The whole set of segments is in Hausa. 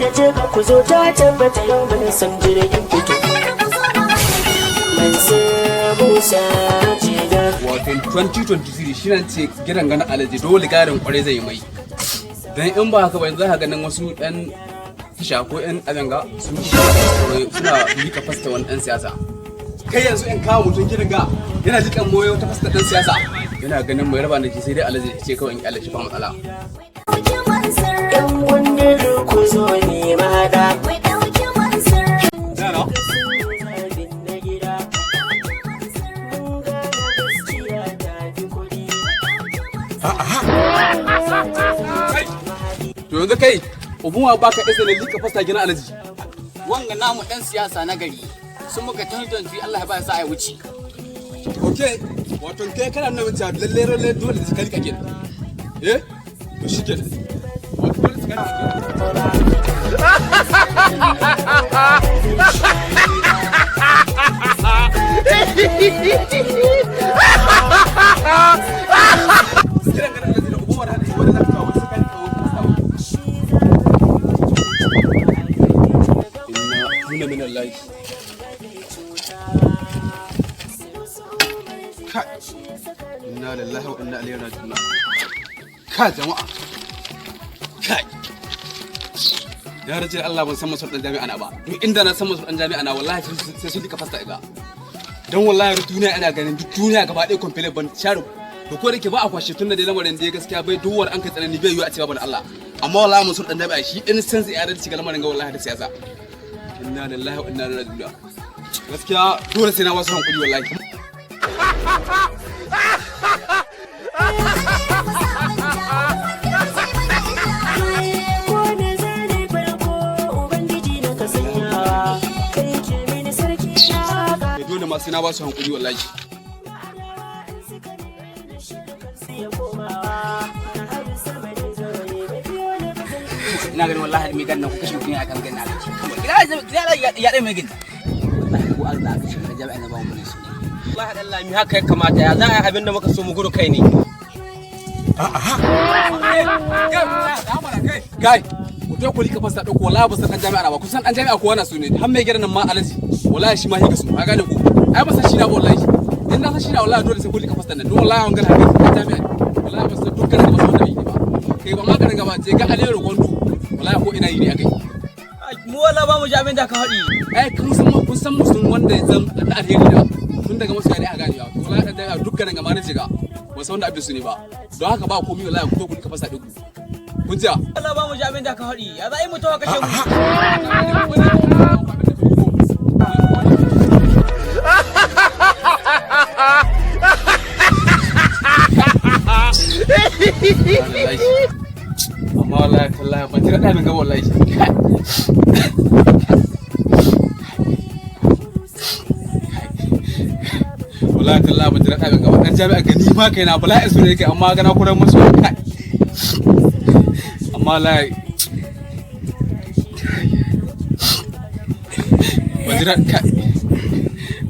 da jega ku zo ta tabbata yau mun san jirgin fito. Mansur Musa Jega. Wato 2023 shi nan ce gidan ganin alaji dole garin kwarai zai mai dan in ba haka ba yanzu za ka ganin wasu yan tasha ko yan abinga sun suna lika fasta wani dan siyasa. Kai yanzu in kawo mutum gidan ga yana likan moyo ta fasta dan siyasa, yana ganin mai raba da shi sai dai alaji ce kawai in kyale shi ba matsala. Yan gundun ku zo ne mahaɗa. Yara. Zabin na gida. Mun gane gaskiya ta fi kuɗi. Kai, to yanzu kai ubun baka izinin lika fasta gidan alaji? Wanga namu dan siyasa na gari sun muka tantance, Allah ya ba sa ya wuce. Ok, wato kai kana nuna cewa lalle lalle dole su kalika kenan. Eh, to shi kenan, wato dole su kalika kenan. Kiran ganin alaji da ubun wani hadisi wani zaka kawo su kalika wani. Inna huna min Allah. Kai, inna lillahi wa inna ilaihi raji'un. Ka jama'a, kai, ya race Allah, ban san masu dan jami'a na ba. Duk inda na san masu dan jami'a na, wallahi sai sun dika fasta iga dan wallahi duk duniya ina ganin duk duniya gaba ɗaya kwamfile ban share. To ko da ke ba a kwashe tun da dai lamarin da ya gaskiya bai duwar an kai tsanani bai yiwu a cewa ban Allah, amma wallahi masu dan jami'a shi in san zai adalci ga lamarin ga wallahi da siyasa. Inna lillahi wa inna ilaihi raji'un. Gaskiya dole sai na wasu hankuli wallahi. Ko me zane farko Ubangiji na ka sanyawa. Kai ke mini sarki na. Dole ma sai na ba su hankuli wallahi. Ya komawa. Na har sama da zaune bai fi wani ba zan Ina ganin wallahi mai gannan ku kashe mutum akan ganin alaji gida ya dai mai gina wallahi ko Allah aka shi jami'an na ba mu ne su. Wallahi Allah mi haka ya kamata, ya za a yi abin da muka so mu gudu kai ne. Kai, ku to ku lika fasta ɗauko, wallahi ba san ɗan jami'a ba. Kusan ɗan jami'a ko wani su ne har mai gidan nan ma alaji wallahi shi ma hika su ka gane ku. Ai ba san shi na ba wallahi. In na san shi na, wallahi dole sai ku lika fasta nan don wallahi an gana haka ɗan jami'a wallahi ba san dukkan da ba san wanda bai yi ba. Kai, ba ma ka gaba je ga Aliyu Gwandu, wallahi ko ina yi ne akai. Mu wala ba mu ji abin da ka faɗi. Ai kun san musun wanda ya zan da alheri da tun daga masu yare a ganewa. To wallahi ɗan jami'a dukkanin gama na jiga ba san wanda abin su ne ba. Don haka ba komai, wallahi ku to ku lika fasta ɗauko, kun ji? Wala ba mu ji abin da ka faɗi. Ya za a yi mutuwa kashe mu. Amma wallahi tallahi ban jira ɗamin gaba wallahi. Wallahi tallahi ban jira ɗamin gaba. Dan jami'a gani ma kaina bala'in su ne kai, amma gana kuran musu kai. Amma wallahi ban jira kai.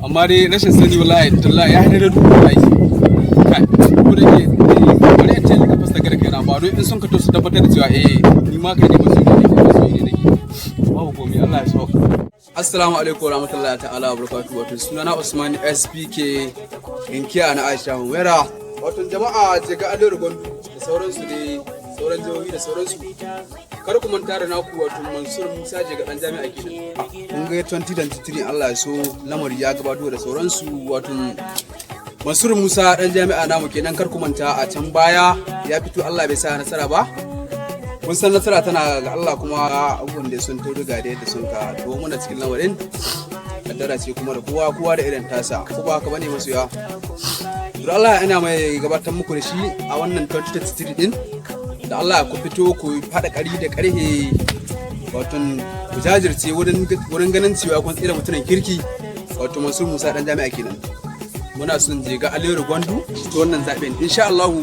Amma dai rashin sani wallahi tallahi ya haɗe da duhu wallahi. Kai, ko da ke bari in ce ka fasta gare kaina ba don in sun ka to su tabbatar da cewa eh ni ma kai ne masoyi ne nake, masoyi ne nake. Babu komai, Allah ya so. Assalamu alaikum warahmatullahi ta'ala wa barakatuhu. Wato sunana Usman SPK inkiya na Aisha Humaira. Wato jama'a je ga Aliyu Gwandu da sauransu ne, sauran jihohi da sauransu, kar ku manta da naku wato Mansur Musa je ga dan jami'a kenan. Kun ga 2023 Allah ya so lamari ya gabato da sauransu. Wato Mansur Musa dan jami'a namu kenan, kar ku manta a can baya ya fito, Allah bai sa nasara ba. Kun san nasara tana ga Allah, kuma abubuwan da sun tauri ga da yadda sun ka to muna cikin lamarin kaddara ce kuma da kowa kowa da irin tasa, ko ba haka bane masoya? To Allah ina mai gabatar muku da shi a wannan 2023 din da Allah ku fito ku faɗa ƙari da ƙarhe, wato ku jajirce wurin ganin cewa kun tsira mutumin kirki, wato Mansur Musa dan jami'a kenan. Muna son je ga Aliyu Gwandu ta wannan zaben insha Allah.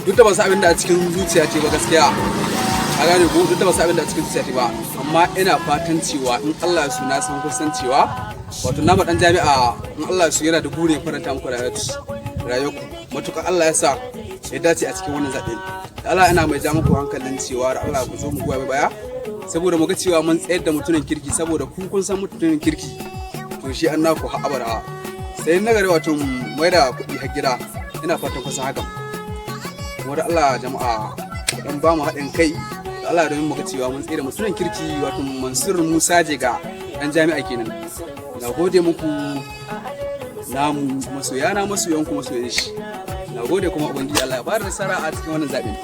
Duk da ban san abin da a cikin zuciya ce ba gaskiya, a gane ko, duk da ban san abin da a cikin zuciya ce ba, amma ina fatan cewa in Allah ya so na san kusan cewa wato nama dan jami'a in Allah ya so yana da burin faranta muku rayuwarku matuƙar Allah ya sa ya dace a cikin wannan zaɓe. Da Allah ina mai ja muku hankalin cewa da Allah ku zo mu goya mai baya. Saboda mu ga cewa mun tsayar da mutumin kirki, saboda ku kun san mutumin kirki to shi an naku har abada. Sai na gari, wato mai da kuɗi har gida. Ina fatan kusan hakan. Kuma da Allah jama'a, ku dan ba mu haɗin kai da Allah domin mu ga cewa mun tsayar da mutumin kirki, wato Mansur Musa Jega, dan jami'a kenan. Na gode muku, namu masoya na, masoyanku, masoyan shi. Na gode, kuma Ubangiji Allah ya bada nasara a cikin wannan zaɓen.